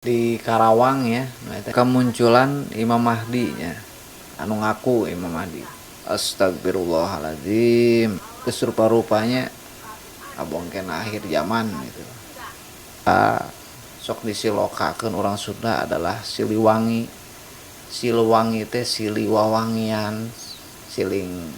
Di Karawang ya, kemunculan Imam Mahdi nya, anu ngaku Imam Mahdi. Astagfirullahaladzim, geus rupa-rupanya abongken akhir zaman gitu. Sok disilokakeun orang Sunda adalah Siliwangi. Siliwangi teh siliwawangian, siling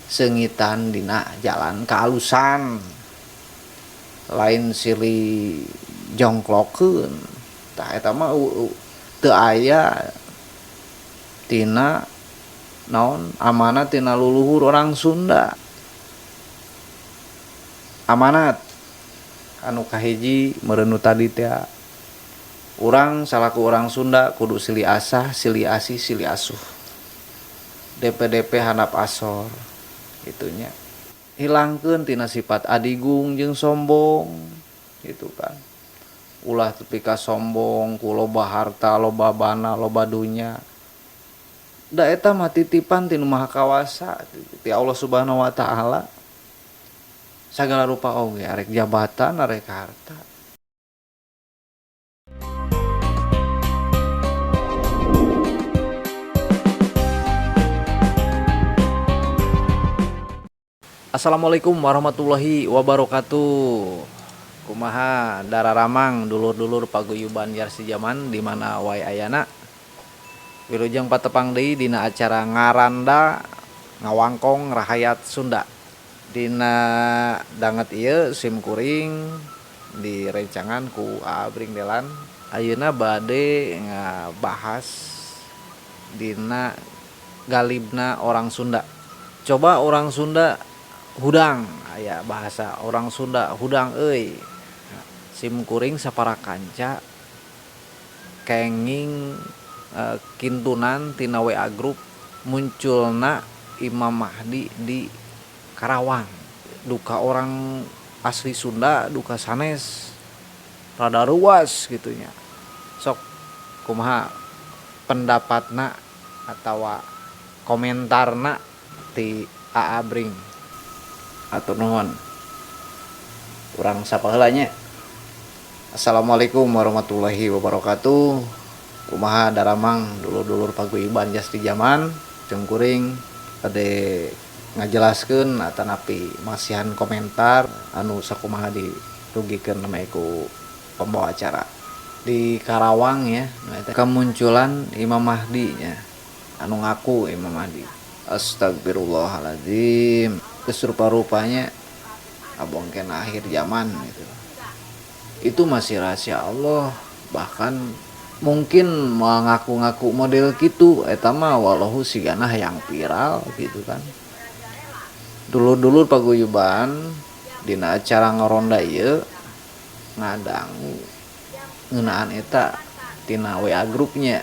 seungitan dina jalan kaalusan. Lain sili jongklokeun. Tah eta mah teu aya tina naon amanat tina luluhur orang Sunda. Amanat anu kahiji meureun nu tadi teh urang salaku orang Sunda kudu silih asah, silih asih, silih asuh. DPDP handap asor itunya. Hilangkeun tina sifat adigung jeung sombong gitu kan. Ulah tepi ka sombong ku loba harta, loba bana, loba dunya. Da eta mah titipan ti Nu Maha Kawasa, ti Allah Subhanahu wa Ta'ala. Sagala rupa oge arek jabatan, arek harta. Assalamualaikum warahmatullahi wabarakatuh. Kumaha dararamang dulur-dulur paguyuban Yarsi Jaman di mana wae ayana. Wilujeng patepang deui dina acara Ngaranda Ngawangkong Rahayat Sunda. Dina danget ieu sim kuring direncangan ku Abring Delan. Ayeuna bade ngabahas dina galibna orang Sunda. Coba orang Sunda hudang, aya bahasa orang Sunda hudang euy. Sim kuring sapara kanca kenging kintunan tina WA group munculna Imam Mahdi di Karawang. Duka orang asli Sunda, duka sanes rada ruas gitunya. Sok kumaha pendapatna atawa komentarna ti AA Bring. Atur nuhun. Urang sapa heula nya. Assalamualaikum warahmatullahi wabarakatuh. Kumaha daramang dulur-dulur paguyuban Yarsi Jaman, jeung kuring bade ngajelaskeun atanapi masihan komentar anu sakumaha dirugikeun ku pembawa acara. Di Karawang ya, kemunculan Imam Mahdi nya, anu ngaku Imam Mahdi. Astagfirullahaladzim, geus rupa-rupanya abongken akhir zaman gitu. Itu masih rahasia Allah, bahkan mungkin mengaku-ngaku model gitu eta mah walau sigana hayang viral gitu kan. Dulur-dulur paguyuban dina acara ngaronda ieu ngadangu ngeunaan eta tina WA grupnya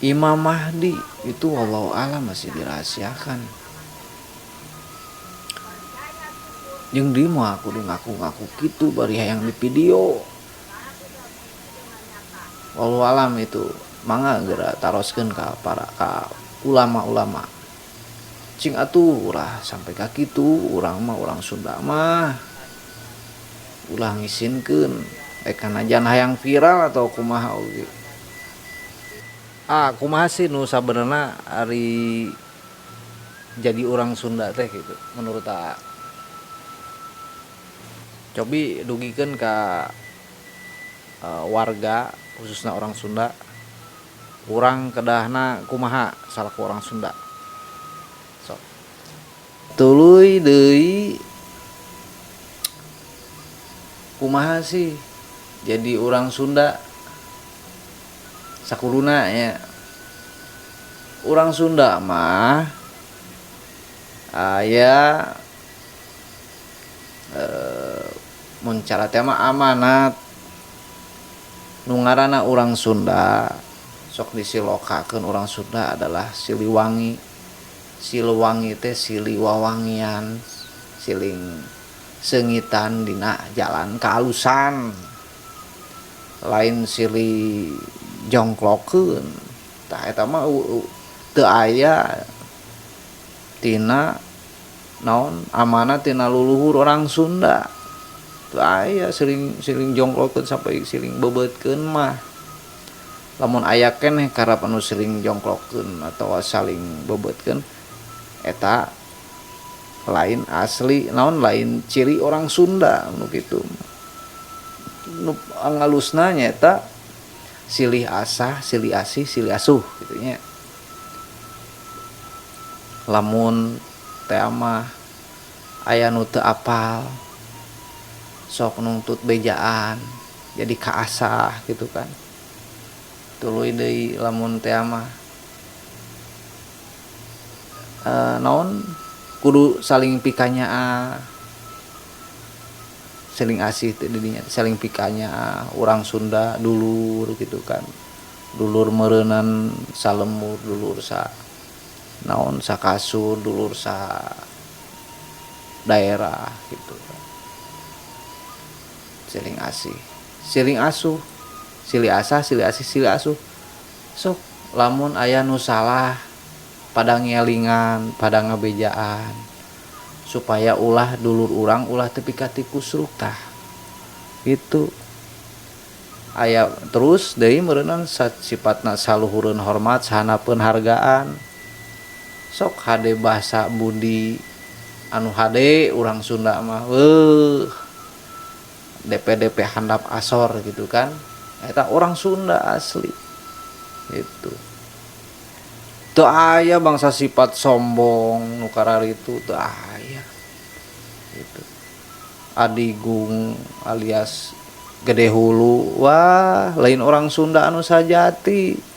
Imam Mahdi itu wallahu alam masih dirahasiakan. Jeung di mah kudu ngaku-ngaku kitu bari hayang di video. Wallahu alam itu mangga geura taroskeun ka para ka ulama-ulama. Cing atuh ulah sampai ka kitu, urang mah urang Sunda mah ulah ngisinkeun rek kanajan hayang viral atau kumaha oge. Ah kumaha sih nu sabenerna ari jadi urang Sunda teh gitu menurut AA. Cobi dugikeun ka warga khususna orang Sunda, urang kedahna kumaha salaku orang Sunda. Sok. Tuluy deui kumaha sih jadi orang Sunda sakuduna ya. Urang Sunda mah aya mun cara teh mah amanat. Nu ngaranna urang Sunda sok disilokakeun urang Sunda adalah Siliwangi. Siliwangi teh siliwawangian, siling seungitan dina jalan kaalusan. Lain sili jongklokeun. Tah eta mah teu aya tina naon amanat tina luluhur orang Sunda. Teu aya siling jongklokeun sampai siling bebeutkeun mah. Lamun aya keneh karep anu saling jongklokeun atawa saling beubeutkeun eta lain asli naon lain ciri orang Sunda nu kitu. Nu ngalusna nyaeta silih asah, silih asih, silih asuh kitu nya. Lamun teh mah aya nu teu apal sok nungtut bejaan jadi kaasah gitu kan. Tuluy deui lamun teh mah naon kudu saling pikanyaah, saling asih teh didinya saling pikanyaah urang Sunda dulur gitu kan. Dulur meureunan salembur, dulur sa naon sakasur, dulur sa daerah gitu kan. Saling asih, saling asuh, silih asah, silih asih, silih asuh. Sok lamun aya nu salah pada ngelingan, pada ngabejaan supaya ulah dulur urang ulah tepi ka tikusruk tah. Gitu. Aya terus deui meureunnan sipatna saluhureun hormat, sahanapeun hargaan. Sok hade bahasa budi anu hade urang Sunda mah heuh DPDP handap asor gitu kan. Eta orang Sunda asli gitu. Teu aya bangsa sifat sombong nu kararitu teu aya gitu. Adigung alias gede hulu wah lain orang Sunda anu sajati.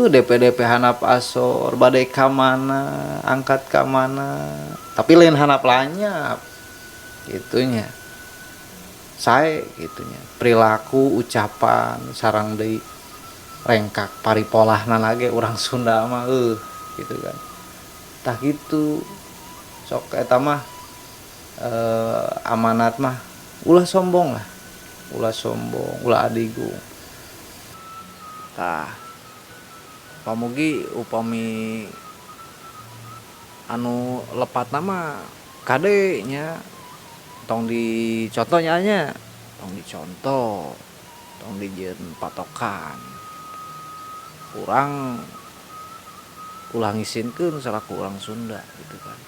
DPDP handap asor bade ka mana angkat ka mana tapi lain handap lanyap gitunya. Sae gitunya perilaku ucapan sarang deui rengkak paripolahna lage urang Sunda mah gitu kan. Tah gitu sok eta mah amanat mah ulah sombong lah, ulah sombong, ulah adigung. Tah pamugi upami anu lepatna mah kade nya tong dicontoh nya, tong dicontoh, tong dijieun patokan. Urang ulah ngisinkeun salaku urang Sunda gitu kan.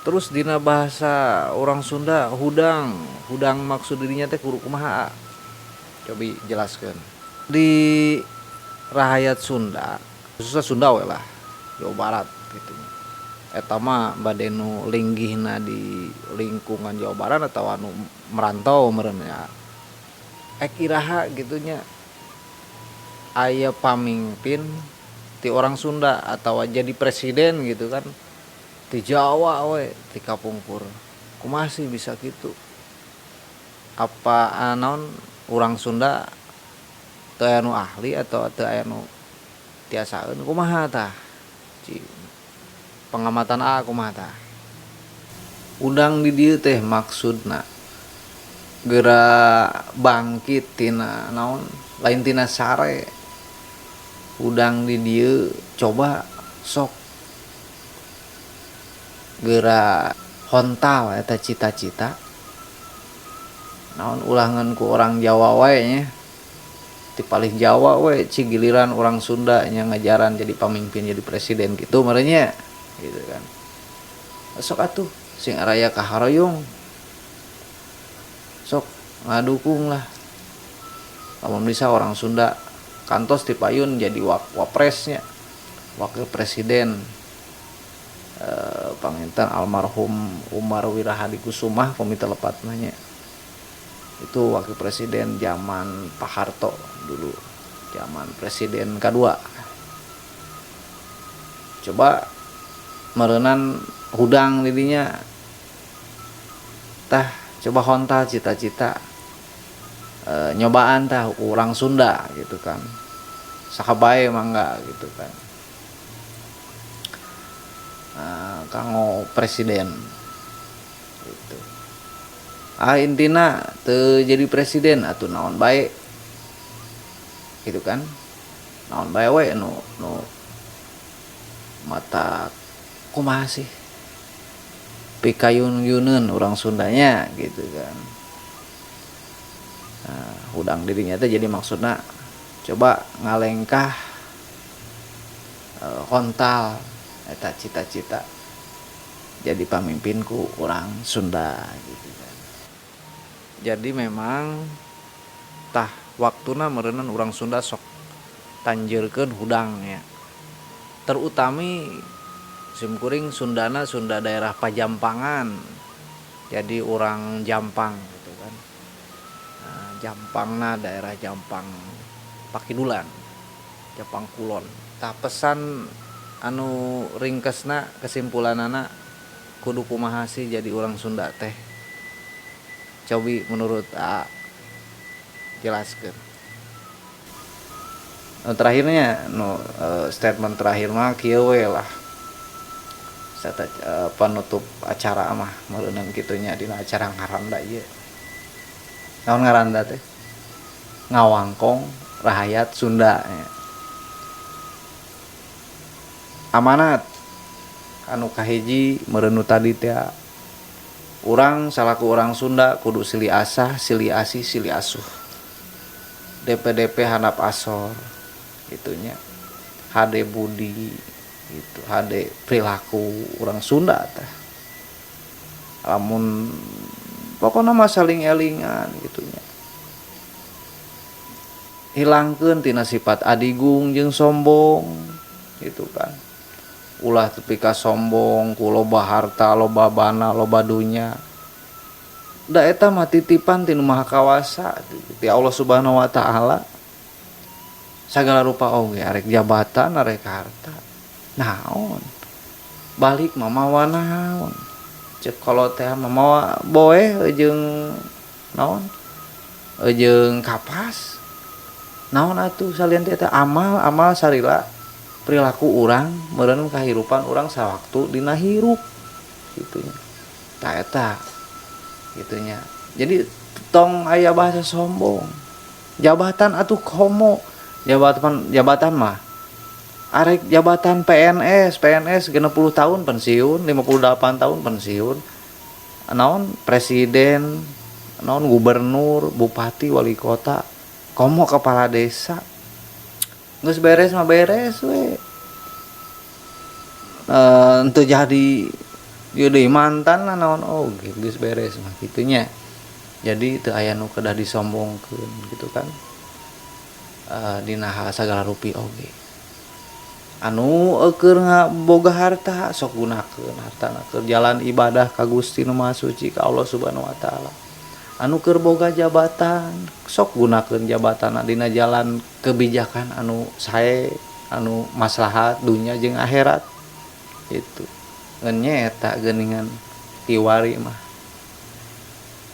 Terus dina bahasa orang Sunda hudang, hudang maksud dirinya teh kudu kumaha? Cobi jelaskeun. Di rahayat Sunda, khususnya Sunda we lah, Jawa Barat gitu. Eta mah bade nu linggihna di lingkungan Jawa Barat atau anu merantau meureun ya. Ek iraha gitu nya aya pamimpin ti orang Sunda atau jadi presiden gitu kan ti Jawa we ti kapungkur. Kumaha sih bisa gitu? Apa naon urang Sunda teu aya nu ahli atau teu aya nu tiasaeun kumaha tah? Pengamatan A kumaha tah? Udang di dieu teh maksudna geura bangkit tina naon lain tina sare. Udang di dieu coba sok geura hontal eta cita-cita naon ulangan ku orang Jawa wae nya. Ti palih Jawa we ci giliran orang Sunda nya ngajaran jadi pamimpin jadi presiden gitu merenya gitu kan. Sok atuh sing araya kaharoyong sok ngadukung lah. Lamun bisa orang Sunda kantos ti payun jadi wapresnya, wakil presiden panginten almarhum Umar Wirahadikusumah komite lepatna nya. Itu wakil presiden zaman Pak Harto dulu, zaman presiden kedua. Coba meureunan hudang didinya tah coba honta cita-cita nyobaan tah urang Sunda gitu kan. Saha bae mangga gitu kan. Kanggo presiden gitu. Ah intina teu jadi presiden atuh naon bae gitu kan. Naon bae we nu mata kumaha sih pikayun-yuneun urang Sundanya gitu kan. Nah, hudang dirinya teh jadi maksudna coba ngalengkah kontal eta cita-cita jadi pamimpinku orang Sunda gitu kan. Jadi memang tah waktuna meureunan urang Sunda sok tanjeurkeun hudang nya. Terutami simkuring Sundana Sunda daerah Pajampangan. Jadi urang Jampang gitu kan. Nah, Jampangna daerah Jampang Pakidulan, Jampang Kulon. Tah pesan anu ringkesna kesimpulanana kudu kumaha sih jadi urang Sunda teh? Cobi menurut A jelaskeun. Nu terakhirnya nu statement terakhir mah kieu we lah. Serta penutup acara mah meureunan kitu nya dina acara ngaranda ieu. Naon ngaranda teh? Ngawangkong rahayat Sunda nya. Amanat anu kahiji meureun nu tadi teh urang salaku urang Sunda kudu silih asah, silih asih, silih asuh. DPDP handap asor gitunya. HD budi gitu, HD perilaku urang Sunda teh. Lamun pokona mah saling elingan gitunya. Hilangkeun tina sifat adigung jeung sombong gitu kan. Ulah tepi ka sombong ku loba harta, loba bana, loba dunya. Da eta mah titipan ti Nu Maha Kawasa, ti Allah Subhanahu wa taala. Sagala rupa oge arek jabatan, arek harta. Naon? Balik mah mawa naon? Ceuk kolot teh mah mawa boeh jeung naon? Jeung kapas. Naon atuh salian ti eta amal, amal salila perilaku urang meureun kahirupan urang sawaktu dina hirup kitu nya. Tah eta kitu nya. Jadi tong aya bahasa sombong. Jabatan atuh komo jabatan, jabatan mah arek jabatan PNS, PNS 60 tahun pensiun, 58 tahun pensiun. Naon presiden, naon gubernur, bupati, wali kota, komo kepala desa. Geus beres mah beres we. Henteu jadi ieu deui mantan lah naon oge geus beres mah kitu nya. Jadi teu aya nu kedah disombongkeun gitu kan. Dina hal sagala rupi oge. Anu keur ngaboga harta sok gunakeun hartana keur jalan ibadah ka Gusti Nu Maha Suci ka Allah Subhanahu wa taala. Anu keur boga jabatan sok gunakeun jabatanna dina jalan kebijakan anu sae, anu maslahat dunya jeung akhirat gitu. Ngan nya eta geuningan kiwari mah.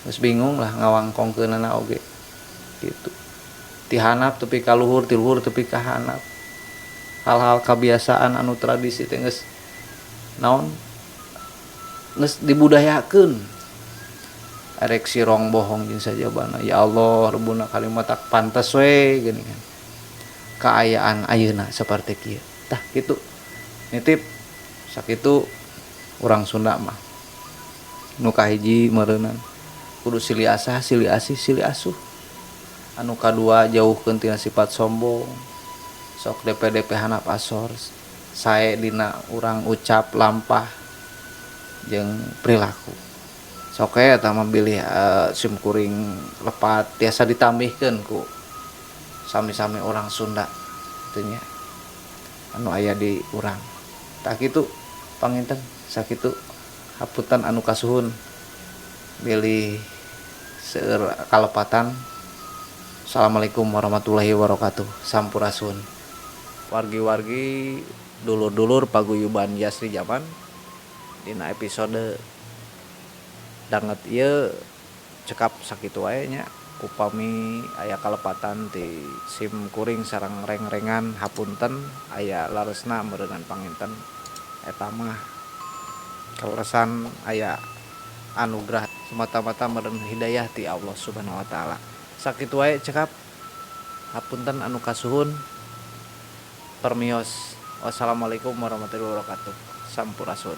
Geus bingung lah ngawangkongkeunana oge gitu. Ti handap tepi ka luhur, ti luhur tepi ka handap. Hal-hal kebiasaan anu tradisi teh geus naon? Geus dibudayakeun. Arek sirong bohong jeung sajabana. Ya Allah, rebuna kalimat tak pantes we geuning kan. Kaayaan ayeuna saperti kieu. Tah kitu. Nitip sakitu urang Sunda mah. Nu kahiji meureunan kudu silih asah, silih asih, silih asuh. Anu kadua jauhkeun tina sifat sombong. Sok DPDP handap asor sae dina urang ucap lampah jeung perilaku. Sok we eta mah bilih sim kuring lepat tiasa ditambihkeun ku sami-sami orang Sunda kitu nya. Anu aya di urang. Tah kitu panginten sakitu hapunten anu kasuhun bilih seueur kalepatan. Assalamualaikum warahmatullahi wabarakatuh. Sampurasun. Wargi-wargi dulur-dulur paguyuban Yasri Jaman dina episode danget ieu cekap sakitu wae nya. Upami aya kalepatan ti sim kuring sareng reng-rengan hapunten aya laresna meureunan panginten eta mah kaleresan aya anugerah semata-mata meureun hidayah ti Allah Subhanahu wa taala. Sakitu wae cekap hapunten anu kasuhun. Permios. Wassalamualaikum warahmatullahi wabarakatuh. Sampurasun.